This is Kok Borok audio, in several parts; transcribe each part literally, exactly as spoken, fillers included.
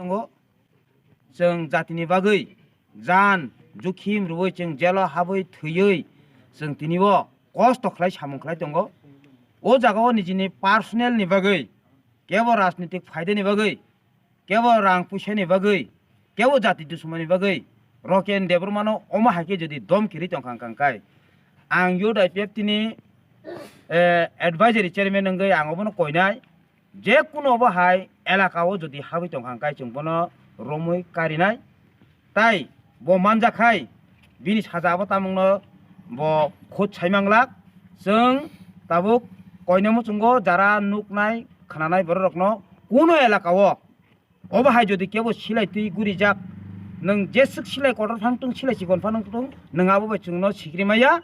tongo. Chwng jatini bagwi jan jukhim rwui chwng jelo habwi thwiwi chwng tini o kosto khlai samung khlai tongo. O jaga o nijini personal ni bagwi, kebo rajnitik phaidani bagwi, kebo rang puisa ni bagwi, kebo jati dusumani bagwi Roken Debbarma no omo hai khe jodi dom kiri tongkha hwnkha hwnkhe, ang Youth I P F T ni, eh, advisory chairman wngwi ang obono koinai. Je kuno obo hai elaka o jodi habwi tongkha hwnkhe chwng bono romwi karinai. Tai bo manjak khai bini saja abo tamungno bo khud saimanglak. Chwng tabuk koinai muchungo jara nuknai khnanai bororokno kuno elaka o obo hai jodi kebo silai twi gurijak, nwng jeswk silai kotor phang tung, silai chikon phang tung, nwng abo bai chwngno sikri maya.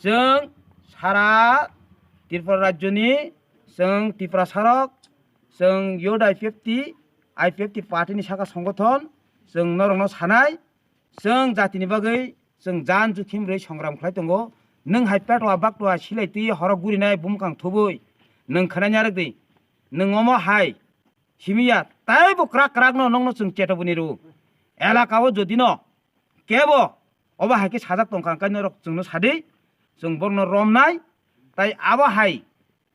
Chwng sara Tripura rajyoni, chwng Tiprasarok, chwng Youth I P F T, I P F T party ni saka songothon, chwng norokno sanai, chwng jatini bagwi chwng jan jukhim rwi songram khlai tongo. Nwng hai petwa baktwa silai twi horok gurinai bumkang thubui nwng khwnai narwk di. Nwng omo hai simiya taibo kwrak kwrak no nokno chwng chetabuni rw. Elaka o jodi no kebo obo hai khe sajak tongkha hwnkhe norok chwngno sadi, chwng borokno romnai. Tai abo hai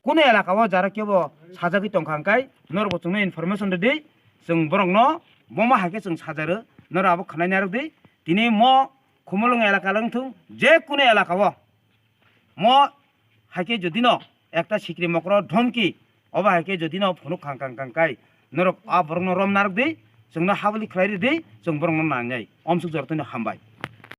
kuno elaka o jara kebo sajagwi tongkha hwnkhe norokbo chwngno information rwdi, chwng borokno bomo hai khe chwng saja rw, norok abo khwnai narwk di. Tini mo Khumulwng elaka wngthung, je kuno elaka o mo hai khe jodi no ekta sikri mokro dhomki, obo hai khe jodi no phunuk khang khang khang kai, norok a borokno rom narwk di, chwngno habuli khlai rw di, chwng borokno nangnai. Omsuk jortoni hambai.